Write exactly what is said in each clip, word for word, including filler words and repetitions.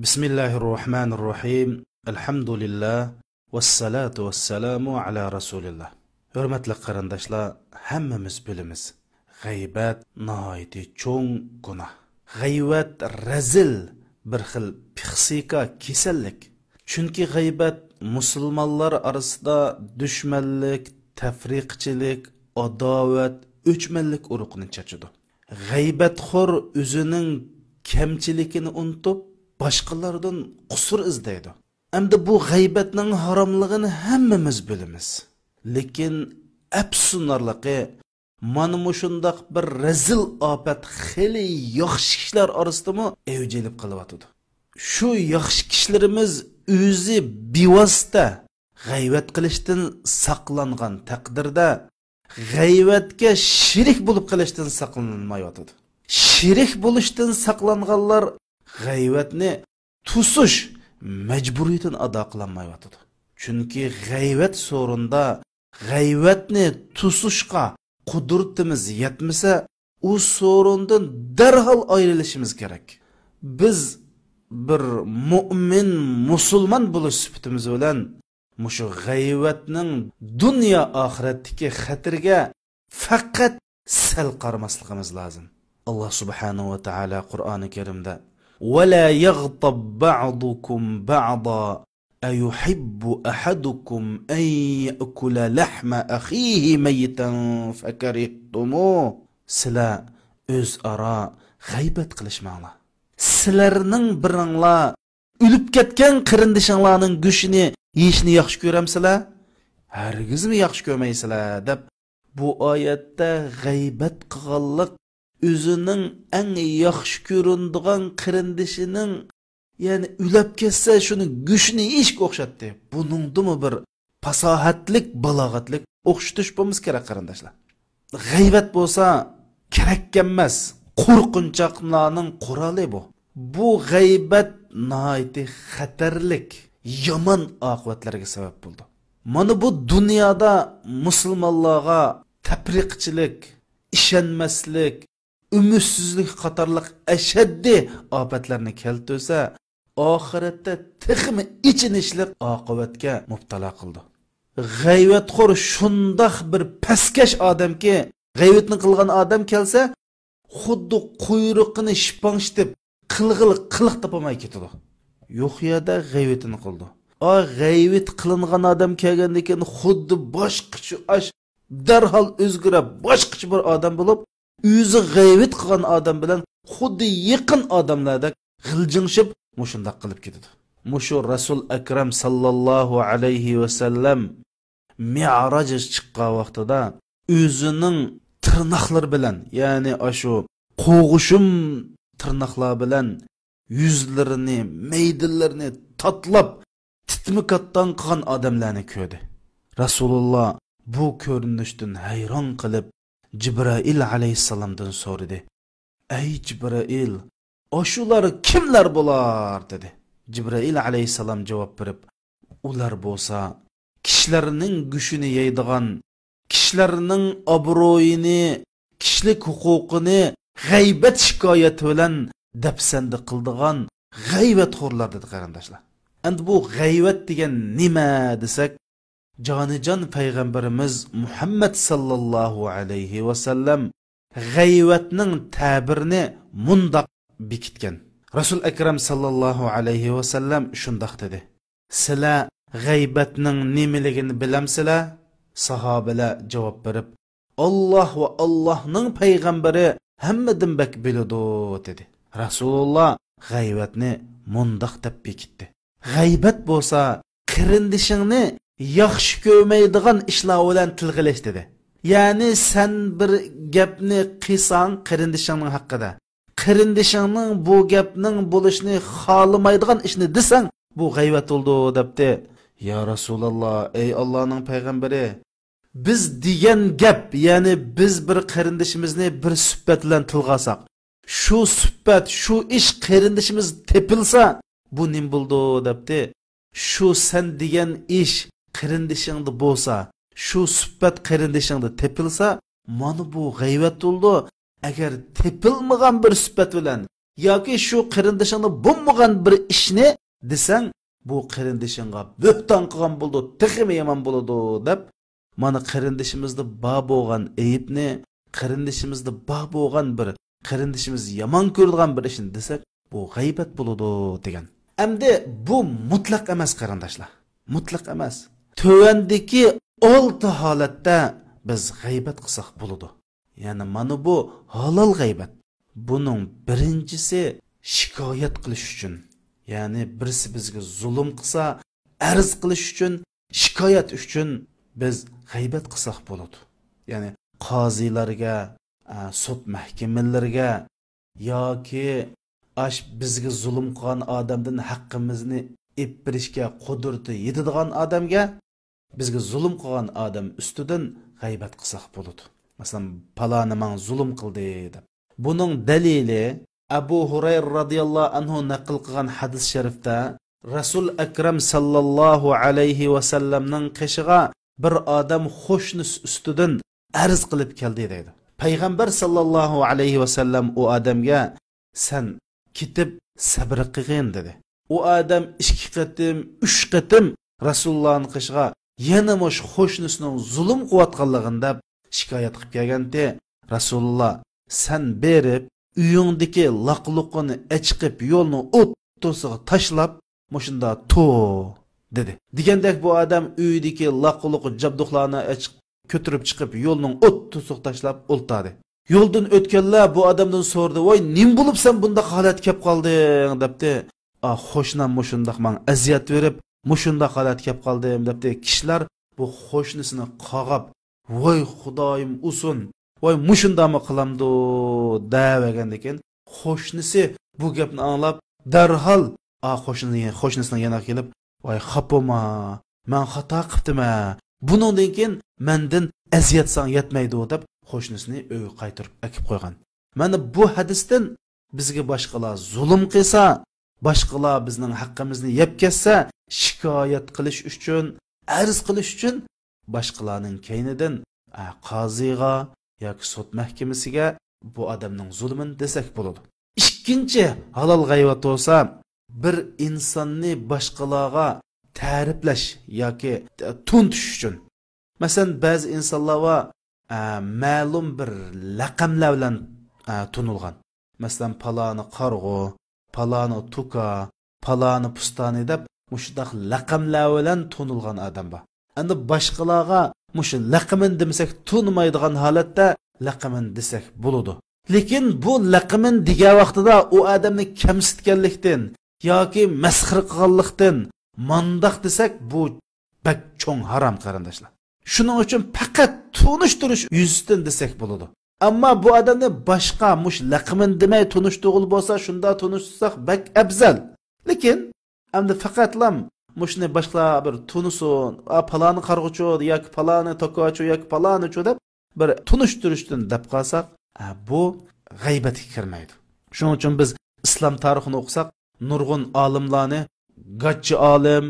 بىسمىللاھىررەھمانىررەھىم. ئەلھەمدۇلىللاھ. ۋەسسالاتۇ ۋەسسالامۇ ئالا رەسۇلىللاھ. ھۆرمەتلىك قېرىنداشلار، ھەممىمىز بىلىمىز، غەيۋەت ناھايىتى چوڭ گۇناھ. غەيۋەت رەزىل بىر خىل پسىخىكا كېسەللىك. چۈنكى غەيۋەت مۇسۇلمانلار ئارىسىدا دۈشمەنلىك، تەپرىقىچىلىك، ئاداۋەت، ئۆچمەنلىك ئۇرۇقىنى چاچىدۇ. غەيۋەتخور ئۆزىنىڭ كەمچىلىكىنى ئۇنتۇپ، باشقىلاردىن قۇسۇر ئىزدەيدۇ. ئەمدى بۇ غەيۋەتنىڭ ھاراملىقىنى ھەممىمىز بىلىمىز. لېكىن ئەپسۇسلىنارلىقى، مانا مۇشۇنداق بىر رەزىل ئاپەت خېلى ياخشى كىشىلەر ئارىسىدىمۇ ئەۋج ئېلىپ قېلىۋاتىدۇ. شۇ ياخشى كىشىلىرىمىز ئۆزى بىۋاسىتە غەيۋەت قىلىشتىن ساقلانغان تەقدىردە، غەيۋەتكە شېرىك بولۇپ قېلىشتىن ساقلىنالمايۋاتىدۇ. شېرىك بولۇشتىن ساقلانغانلار غەيۋەتنى توسۇش مەجبۇرىيىتىنى ئادا قىلالمايۋاتىدۇ. چۈنكى غەيۋەت سورۇندا غەيۋەتنى توسۇشقا قۇدرىتىمىز يەتمىسە، ئۇ سورۇندىن دەرھال ئايرىلىشىمىز كېرەك. بىز بىر مۇئمىن، مۇسۇلمان بولۇش سۈپىتىمىز بىلەن مۇشۇ غەيۋەتنىڭ دۇنيا ئاخىرەتتىكى خەتىرىگە پەقەت سەل قارىماسلىقىمىز لازىم. ئاللا سۇبھانەھۇ ۋە تائالا قۇرئانى كەرىمدە، «ولا يغتب بعضكم بعضا أيحب أحدكم أن يأكل لحم أخيه ميتا فكرهتموه.» سىلەر ئۆزئارا غەيۋەت قىلىشماڭلار. سىلەرنىڭ بىرىڭلار ئۆلۈپ كەتكەن قېرىندىشىڭلارنىڭ گۆشىنى يېيىشنى ياخشى كۆرەمسىلەر؟ ھەرگىزمۇ ياخشى كۆرمەيسىلەر، دەپ، بۇ ئايەتتە غەيۋەت قىلغانلىق ئۆزىنىڭ ئەڭ ياخشى كۆرۈنىدىغان قېرىندىشىنىڭ، يەنى ئۆلۈپ كەتسە، شۇنىڭ گۆشىنى يېيىشكە ئوخشاتتى. بۇنىڭدىمۇ بىر پاساھەتلىك، بالاغەتلىك ئوخشىتىش بولمىسا كېرەك، قېرىنداشلار. غەيۋەت بولسا كېرەككەنمەس، قورقۇنچاقلارنىڭ قورالى بۇ. بۇ غەيۋەت ناھايىتى خەتەرلىك، يامان ئاقىۋەتلەرگە سەۋەب بولىدۇ. مانا بۇ دۇنيادا مۇسۇلمانلارغا تەپرىقىچىلىك، ئىشەنمەسلىك، ئۈمىدسىزلىك قاتارلىق ئەشەددىي ئاپەتلەرنى كەلتۈرسە، ئاخىرەتتە تېخىمۇ ئېچىنىشلىق ئاقىۋەتكە مۇپتىلا قىلىدۇ. غەيۋەتخور شۇنداق بىر پەسكەش ئادەمكى، غەيۋىتىنى قىلغان ئادەم كەلسە، خۇددى قۇيرۇقىنى شىپاڭشىتىپ، قىلغىلى قىلىق تاپالماي كېتىدۇ. يوق يەردە غەيۋىتىنى قىلىدۇ. ئا، غەيۋىتى قىلىنغان ئادەم كەلگەندىن كېيىن خۇددى باشقىچە ئاش، دەرھال ئۆزگىرىپ، باشقىچە بىر ئادەم بولۇپ، ئۆزى غەيۋىتى قىلغان ئادەم بىلەن خۇددى يېقىن ئادەملەردەك غىلجىڭشىپ، مۇشۇنداق قىلىپ كېتىدۇ. مۇشۇ رەسۇل ئەكرەم ساللاللاھۇ ئەلەيھى ۋەسەللەم مىئراجغا چىققان ۋاقتىدا ئۆزىنىڭ تىرناقلىرى بىلەن، يەنى ئاشۇ قوغۇشۇم تىرناقلار بىلەن يۈزلىرىنى، مەيدىلىرىنى تاتىلاپ، تىتمىكاتتان قىلغان ئادەملەرنى كۆردى. رەسۇلۇللا بۇ كۆرۈنۈشتىن ھەيران قېلىپ، جىبرائىل ئەلەيھىسسالامدىن سورىدى، «ئەي جىبرائىل، ئاشۇلار كىملەر بۇلار؟» دېدى. جىبرائىل ئەلەيھىسسالام جاۋاب بېرىپ، «ئۇلار بولسا كىشىلەرنىڭ گۆشىنى يەيدىغان، كىشىلەرنىڭ ئابرۇيىنى، كىشىلىك ھوقۇقىنى غەيۋەت شىكايەت بىلەن دەپسەندە قىلىدىغان غەيۋەتخورلار» دېدى، قېرىنداشلار. ئەمدى بۇ غەيۋەت دېگەن نېمە دېسەك، جانىجان پەيغەمبىرىمىز مۇھەممەد ساللاللاھۇ ئەلەيھى ۋەسەللەم غەيۋەتنىڭ تەبىرىنى مۇنداق بېكىتكەن. رەسۇل ئەكرەم ساللاللاھۇ ئەلەيھى ۋەسەللەم شۇنداق دېدى، «سىلەر غەيۋەتنىڭ نېمىلىكىنى بىلەمسىلەر؟» ساھابىلەر جاۋاب بېرىپ، «ئاللا ۋە ئاللانىڭ پەيغەمبىرى ھەممىدىن بەك بىلىدۇ» دېدى. رەسۇلۇللا غەيۋەتنى مۇنداق دەپ بېكىتتى، «غەيۋەت بولسا قېرىندىشىڭنى ياخشى كۆرمەيدىغان ئىشلار بىلەن تىلغا ئېلىش» دېدى. يەنى سەن بىر گەپنى قىلساڭ قېرىندىشىڭنىڭ ھەققىدە، قېرىندىشىڭنىڭ بۇ گەپنىڭ بولۇشىنى خالىمايدىغان ئىشنى دېسەڭ، بۇ غەيۋەت بولىدۇ دەپتۇ. يا رەسۇلاللا، ئەي ئاللانىڭ پەيغەمبىرى، بىز دېگەن گەپ، يەنى بىز بىر قېرىندىشىمىزنى بىر سۈپەت بىلەن تىلغا ئالساق، شۇ سۈپەت، شۇ ئىش قېرىندىشىمىز تېپىلسا، بۇ نېمە بولىدۇ دەپتۇ. شۇ سەن دېگەن ئىش قېرىندىشىڭدا بولسا، شۇ سۈپەت قېرىندىشىڭدا تېپىلسا، مانا بۇ غەيۋەت بولىدۇ. ئەگەر تېپىلمىغان بىر سۈپەت بىلەن، ياكى شۇ قېرىندىشىڭدا بولمىغان بىر ئىشنى دېسەڭ، بۇ قېرىندىشىڭغا بۆھتان قىلغان بولىدۇ، تېخىمۇ يامان بولىدۇ، دەپ، مانا، قېرىندىشىمىزدا بار بولغان ئەيىبنى، قېرىندىشىمىزدا بار بولغان بىر، قېرىندىشىمىز يامان كۆرىدىغان بىر ئىشنى دېسەك، بۇ غەيۋەت بولىدۇ، دېگەن. ئەمدى بۇ مۇتلەق ئەمەس، قېرىنداشلار. مۇتلەق ئەمەس. تۆۋەندىكى ئالتە ھالەتتە بىز غەيۋەت قىلساق بولىدۇ. يەنى مانا بۇ ھالال غەيۋەت. بۇنىڭ بىرىنچىسى شىكايەت قىلىش ئۈچۈن. يەنى بىرسى بىزگە زۇلۇم قىلسا، ئەرز قىلىش ئۈچۈن، شىكايەت ئۈچۈن بىز غەيۋەت قىلساق بولىدۇ. يەنى قازىلارگە، ئە، سوت مەھكىمىلىرىگە ياكى ئاش بىزگە زۇلۇم قىلغان ئادەمدىن ھەققىمىزنى ئېلىپ بېرىشكە قۇدرىتى يېتىدىغان ئادەمگە، بىزگە زۇلۇم قىلغان ئادەم ئۈستىدىن غەيۋەت قىلساق بولىدۇ. مەسىلەن، پالانى ماڭا زۇلۇم قىلدى دەپ. بۇنىڭ دەلىلى ئەبۇ ھۇرەيرە رازىياللاھۇ ئەنھۇ نەقىل قىلغان ھەدىس شەرىفتە، رەسۇل ئەكرەم ساللاللاھۇ ئەلەيھى ۋەسەللەمنىڭ قېشىغا بىر ئادەم قوشنىسى ئۈستىدىن ئەرز قىلىپ كەلدى دەيدۇ. پەيغەمبەر ساللاللاھۇ ئەلەيھى ۋەسەللەم ئۇ ئادەمگە، سەن كېتىپ سەبرى قىلغىن، دېدى. ئۇ ئادەم ئىككى قېتىم، ئۈچ قېتىم رەسۇلۇللانىڭ قېشىغا يەنە مۇشۇ قوشنىسىنىڭ زۇلۇم قىلىۋاتقانلىقىنى دەپ شىكايەت قىلىپ كەلگەنتى. رەسۇلۇللا، سەن بېرىپ ئۆيۈڭدىكى لاقلۇقىنى ئەچىقىپ يولنىڭ ئوتتۇرىسىغا تاشلاپ، مۇشۇندا تۇر، دېدى. دېگەندەك بۇ ئادەم ئۆيىدىكى لاقلۇق جابدۇقلارنى ئەچىق كۆتۈرۈپ چىقىپ يولنىڭ ئوتتۇرىسىغا تاشلاپ ئولتۇردى. يولدىن ئۆتكەنلەر بۇ ئادەمدىن سورىدى، ۋاي، نېمە بولۇپ سەن بۇنداق ھالەتكە كەپ قالدىڭ؟ دەپتى. ئا، قوشنام مۇشۇنداق ماڭا ئەزىيەت بېرىپ، مۇشۇنداق ھالەتكە كەپ قالدىم، دەپتى. كىشىلەر بۇ قوشنىسىنى قاغاپ، ۋاي خۇدايىم ئۇسۇن، ۋاي مۇشۇنداقمۇ قىلامدۇ، دەۋەرگەندىن كېيىن، قوشنىسى بۇ گەپنى ئاڭلاپ، دەرھال، ئا، قوشنىسى، قوشنىسىنىڭ يېنىغا كېلىپ، ۋاي خاپا بولما، مەن خاتا قىپتىمەن، بۇنىڭدىن كېيىن مەندىن ئەزىيەت ساڭا يەتمەيدۇ، دەپ قوشنىسىنى ئۆيگە قايتۇرۇپ ئەكىپ قويغان. مانا بۇ ھەدىستىن بىزگە باشقىلار زۇلۇم قىلسا، باشقىلار بىزنىڭ ھەققىمىزنى يەپ كەتسە، شىكايەت قىلىش ئۈچۈن، ئەرز قىلىش ئۈچۈن باشقىلارنىڭ كەينىدىن، ئە، قازىغا ياكى سوت مەھكىمىسىگە بۇ ئادەمنىڭ زۇلۇمىنى دېسەك بولىدۇ. ئىككىنچى ھالال غەيۋەت بولسا، بىر ئىنساننى باشقىلارغا تەرىپلەش ياكى تونۇتۇش ئۈچۈن. مەسىلەن، بەزى ئىنسانلار بار، ئە، مەلۇم بىر لەقەملەر بىلەن، ئە، تونۇلغان. مەسىلەن، پالانى قارىغۇ، پالانى توكا، پالانى پۇستانى دەپ مۇشۇنداق لەقەملەر بىلەن تونۇلغان ئادەم بار. ئەمدى باشقىلارغا مۇشۇ لەقىمىنى دېمىسەك، تونۇمايدىغان ھالەتتە لەقىمىنى دېسەك بولىدۇ. لېكىن بۇ لەقىمىنى دېگەن ۋاقتىدا ئۇ ئادەمنى كەمسىتكەنلىكتىن ياكى مەسخىرە قىلغانلىقتىن مانداق دېسەك، بۇ بەك چوڭ ھارام، قېرىنداشلار. شۇنىڭ ئۈچۈن پەقەت تونۇشتۇرۇش يۈزىسىدىن دېسەك بولىدۇ. ئەمما بۇ ئادەمنى باشقا مۇشۇ لەقىمىنى دېمەي تونۇشتۇرغىلى بولسا، شۇنداق تونۇشتۇرساق بەك ئەۋزەل. لېكىن ئەمدى پەقەتلام مۇشۇنى باشقىلار بىر تونۇسۇن، ئا، پالانى قارىغۇچۇ ياكى پالانى توكاچۇ ياكى پالانىچۇ دەپ بىر تونۇشتۇرۇشتىن دەپ قالساق، ئا، بۇ غەيۋەتكە كىرمەيدۇ. شۇنىڭ ئۈچۈن بىز ئىسلام تارىخىنى ئوقۇساق، نۇرغۇن ئالىملارنى گاچچى ئالىم،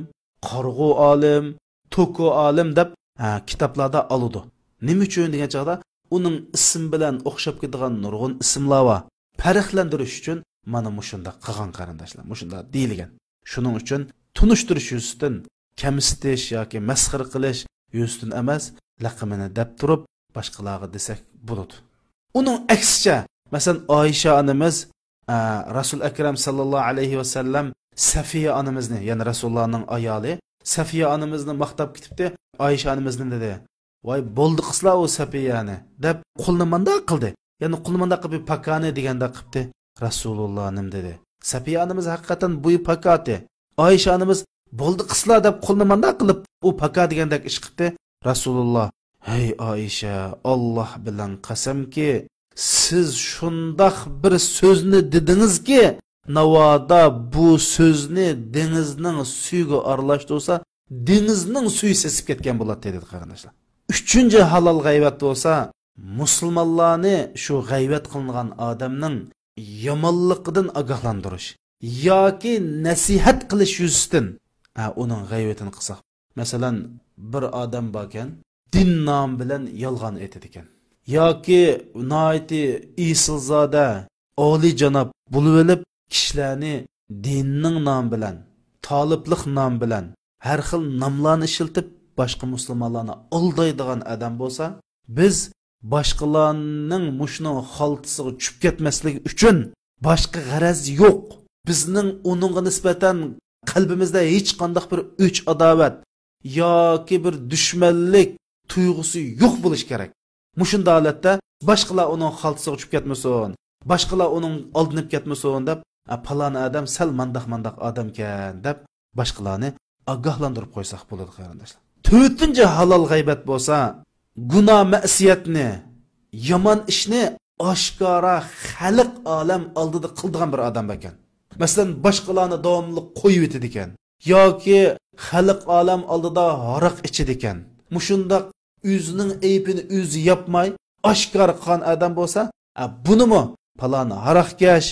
قارىغۇ ئالىم، توكو ئالىم دەپ، ھە، كىتابلاردا ئالىدۇ. نېمە ئۈچۈن دېگەن چاغدا، ئۇنىڭ ئىسمى بىلەن ئوخشاپ كېتىدىغان نۇرغۇن ئىسىملار بار. پەرقلەندۈرۈش ئۈچۈن مانا مۇشۇنداق قىلغان، قېرىنداشلار، مۇشۇنداق دېيىلگەن. شۇنىڭ ئۈچۈن تونۇشتۇرۇش يۈزىسىدىن، كەمسىتىش ياكى مەسخىرە قىلىش يۈزىسىدىن ئەمەس، لەقىمىنى دەپ تۇرۇپ باشقىلارغا دېسەك بولىدۇ. ئۇنىڭ ئەكسىچە، مەسىلەن، ئائىشە ئانىمىز، ئە، رەسۇل ئەكرەم ساللاللاھۇ ئەلەيھى ۋەسەللەم سەفىيە ئانىمىزنى، يەنى رەسۇلۇللانىڭ ئايالى سەفىيە ئانىمىزنى ماختاپ كېتىپتۇ. ئائىشە ئانىمىز نېمە دېدى؟ ۋاي، بولدى قىسلا ئۇ سەپىيەنى، دەپ قولىنى مانداق قىلدى. يەنى قولىنى مانداق قىلىپ، پاكانى دېگەندەك قىپتى. رەسۇلۇللا نېمە دېدى؟ سەپىيە ئانىمىز ھەقىقەتەن بويى پاكاتى. ئائىشە ئانىمىز بولدى قىسلا دەپ قولىنى مانداق قىلىپ، ئۇ پاكا دېگەندەك ئىش قىپتى. رەسۇلۇللا، ھەي ئائىشە، ئاللا بىلەن قەسەمكى، سىز شۇنداق بىر سۆزنى دېدىڭىزكى، ناۋادا بۇ سۆزنى دېڭىزنىڭ سۈيىگە ئارىلاشتۇرسا، دېڭىزنىڭ سۈيى سېسىپ كەتكەن بولاتتى، دېدى، قېرىنداشلار. ئۈچىنچى ھالال غەيۋەت بولسا، مۇسۇلمانلارنى شۇ غەيۋەت قىلىنغان ئادەمنىڭ يامانلىقىدىن ئاگاھلاندۇرۇش ياكى نەسىھەت قىلىش يۈزىسىدىن، ھە، ئۇنىڭ غەيۋىتىنى قىلساق. مەسىلەن، بىر ئادەم باركەن، دىن نامى بىلەن يالغان ئېيتىدىكەن. ياكى ناھايىتى ئېسىلزادە، ئالىيجاناب بولۇۋېلىپ، كىشىلەرنى دىننىڭ نامى بىلەن، تالىپلىق نامى بىلەن، ھەر خىل ناملارنى ئىشلىتىپ، باشقا مۇسۇلمانلارنى ئالدايدىغان ئادەم بولسا، بىز باشقىلارنىڭ مۇشۇنىڭ خالتىسىغا چۈشۈپ كەتمەسلىكى ئۈچۈن باشقا غەرەز يوق. بىزنىڭ ئۇنىڭغا نىسبەتەن قەلبىمىزدە ھېچقانداق بىر ئۆچ-ئاداۋەت ياكى بىر دۈشمەنلىك تۇيغۇسى يوق بولۇشى كېرەك. مۇشۇنداق ھالەتتە باشقىلار ئۇنىڭ خالتىسىغا چۈشۈپ كەتمىسۇن، باشقىلار ئۇنىڭ ئالدىنىپ كەتمىسۇن دەپ، «ئە، پالان ئادەم سەل مانداق-مانداق ئادەمكەن» دەپ باشقىلارنى ئاگاھلاندۇرۇپ قويساق بولىدۇ، قېرىنداشلار. تۆتىنچى ھالال غەيۋەت بولسا، گۇناھ مەسىيەتنى، يامان ئىشنى ئاشكارا خەلق ئالەم ئالدىدا قىلىدىغان بىر ئادەم ئىكەن. مەسىلەن، باشقىلارنى داۋاملىق قويۇۋېتىدىكەن ياكى خەلق ئالەم ئالدىدا ھاراق ئىچىدىكەن. مۇشۇنداق ئۆزىنىڭ ئەيىبىنى ئۆزى ياپماي، ئاشكارا قىلغان ئادەم بولسا، «ئە، بۇنىمۇ پالانى ھاراقكەش،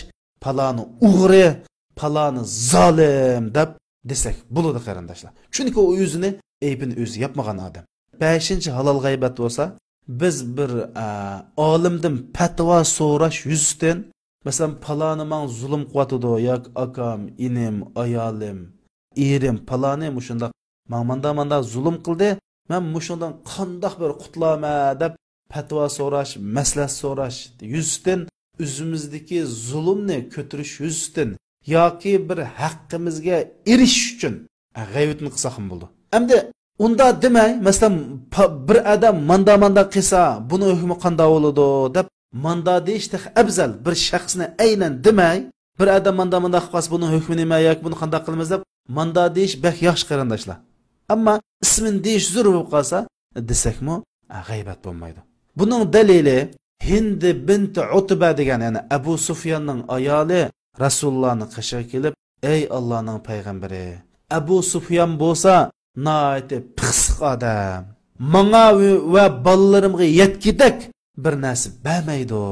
پالانى ئوغرى، پالانى زالىم» دەپ دېسەك بولىدۇ، قېرىنداشلار. چۈنكى ئۇ ئۆزىنى، ئەيىبىنى ئۆزى ياپمىغان ئادەم. بەشىنچى ھالال غەيۋەت بولسا، بىز بىر، ئە، ئالىمدىن پەتىۋا سوراش يۈزىسىدىن، مەسىلەن، پالانى ماڭا زۇلۇم قىلىۋاتىدۇ، ياكى ئاكام، ئىنىم، ئايالىم، ئېرىم، پالانى مۇشۇنداق ماڭا ماندا-ماندا زۇلۇم قىلدى، مەن مۇشۇنىڭدىن قانداق بىر قۇتۇلامەن دەپ پەتىۋا سوراش، مەسلىھەت سوراش يۈزىسىدىن ئۆزىمىزدىكى زۇلۇمنى كۆتۈرۈش يۈزىسىدىن ياكى بىر ھەققىمىزگە ئېرىشىش ئۈچۈن غەيۋىتىنى قىلساقمۇ بولىدۇ. ئەمدى ئۇنداق دېمەي، مەسىلەن، پا-، بىر ئادەم ماندا-ماندا قىلسا، بۇنىڭ ھۆكمى قانداق بولىدۇ دەپ ماندا دېيىش تېخى ئەۋزەل. بىر شەخسنى ئەينەن دېمەي، بىر ئادەم ماندا-ماندا قىلىپ قالسا، بۇنىڭ ھۆكمى نېمە ياكى بۇنى قانداق قىلىمىز دەپ ماندا دېيىش بەك ياخشى، قېرىنداشلار. ئەمما ئىسمىنى دېيىش زۆرۈر بولۇپ قالسا، دېسەكمۇ، ئە، غەيۋەت بولمايدۇ. بۇنىڭ دەلىلى ھىند بىنت ئۇتبە دېگەن، يەنى ئەبۇ سۇفياننىڭ ئايالى رەسۇلۇللانىڭ قېشىغا كېلىپ، «ئەي ئاللانىڭ پەيغەمبىرى، ئەبۇ سۇفيان بولسا ناھايىتى پىخسىق ئادەم. ماڭا ۋە بالىلىرىمغا يەتكۈدەك بىر نەرسە بەرمەيدۇ.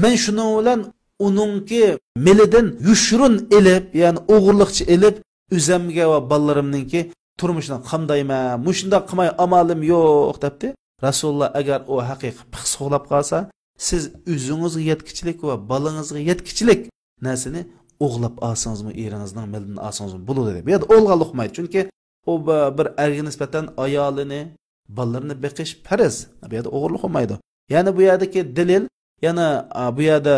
مەن شۇنىڭ بىلەن ئۇنىڭكى مېلىدىن يوشۇرۇن ئېلىپ، يەنى ئوغرىلىقچە ئېلىپ، ئۆزەمگە ۋە بالىلىرىمنىڭكى تۇرمۇشىنى قامدايمەن. مۇشۇنداق قىلماي ئامالىم يوق» دەپتۇ. رەسۇلۇللا، «ئەگەر ئۇ ھەقىقىي پىخسىق ئۇخلاپ قالسا، سىز ئۆزىڭىزگە يەتكۈچىلىك ۋە بالىڭىزغا يەتكۈچىلىك نەرسىنى ئوغرىلاپ ئالسىڭىزمۇ، ئېرىڭىزنىڭ مېلىدىن ئالسىڭىزمۇ بولىدۇ» دېدى. بۇ يەردە ئوغرىغانلىق ئۇقمايدۇ. چۈنكى ئۇ بى-، بىر ئەرگە نىسبەتەن ئايالىنى، بالىلىرىنى بېقىش پەرز. بۇ يەردە ئوغرىلىق بولمايدۇ. يەنى بۇ يەردىكى دەلىل، يەنى، ئا، بۇ يەردە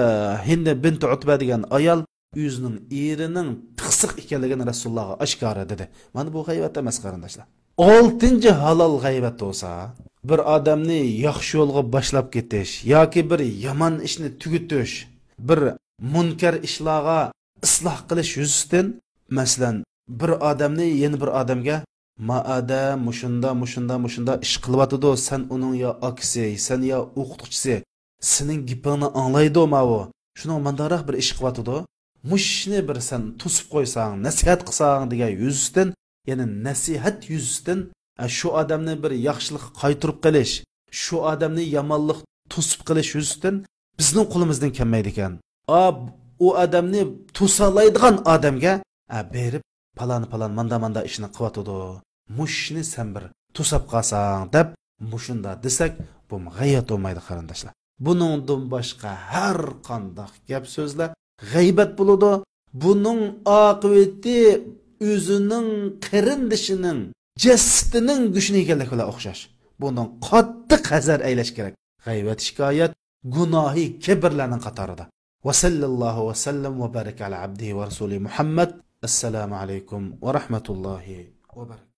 ھىند بىنت ئۇتبە دېگەن ئايال ئۆزىنىڭ ئېرىنىڭ پىخسىق ئىكەنلىكىنى رەسۇلۇللاغا ئاشكارا دېدى. مانا بۇ غەيۋەت ئەمەس، قېرىنداشلار. ئالتىنچى ھالال غەيۋەت بولسا، بىر ئادەمنى ياخشى يولغا باشلاپ كېتىش ياكى بىر يامان ئىشنى تۈگىتىش، بىر مۇنكەر ئىشلارغا ئىسلاھ قىلىش يۈزىسىدىن، مەسىلەن، بىر ئادەمنى يەنە بىر ئادەمگە، «ما ئادەم مۇشۇندا، مۇشۇندا، مۇشۇندا ئىش قىلىۋاتىدۇ، سەن ئۇنىڭ يا ئاكىسى، سەن يا ئوقۇتقۇچىسى، سېنىڭ گېپىڭنى ئاڭلايدۇ ماۋۇ، شۇنىڭ مانداقراق بىر ئىش قىلىۋاتىدۇ، مۇشۇ ئىشنى بىر سەن توسۇپ قويساڭ، نەسىھەت قىلساڭ» دېگەن يۈزىسىدىن، يەنى نەسىھەت يۈزىسىدىن، ئە، شۇ ئادەمنى بىر ياخشىلىققا قايتۇرۇپ قېلىش، شۇ ئادەمنى يامانلىق توسۇپ قېلىش يۈزىسىدىن بىزنىڭ قولىمىزدىن كەلمەيدىكەن. ئا، ئۇ ئادەمنى توسالايدىغان ئادەمگە، ئە، بېرىپ، «پالان، پالان، ماندا، ماندا ئىشنى قىلىۋاتىدۇ. مۇشۇ ئىشنى سەن بىر توساپ قالساڭ» دەپ، مۇشۇنداق دېسەك، بۇمۇ غەيۋەت بولمايدۇ، قېرىنداشلار. بۇنىڭدىن باشقا ھەر قانداق گەپ سۆزلەر غەيۋەت بولىدۇ. بۇنىڭ ئاقىۋىتى ئۆزىنىڭ قېرىندىشىنىڭ جەسىتىنىڭ گۆشىنى يېگەنلىك بىلەن ئوخشاش. بۇنىڭ قاتتىق ھەزەر ئەيلەش كېرەك. غەيۋەت شىكايەت گۇناھى كەبىرلەرنىڭ قاتارىدا. ۋەسەللەللاھۇ ۋەسەللەم ۋە بارەك ئەلا ئابدىھى ۋە رەسۇلى مۇھەممەد. ئەسسالامۇ ئەلەيكۇم ۋە رەھمەتۇللاھى ۋە بەرەكاتۇھ.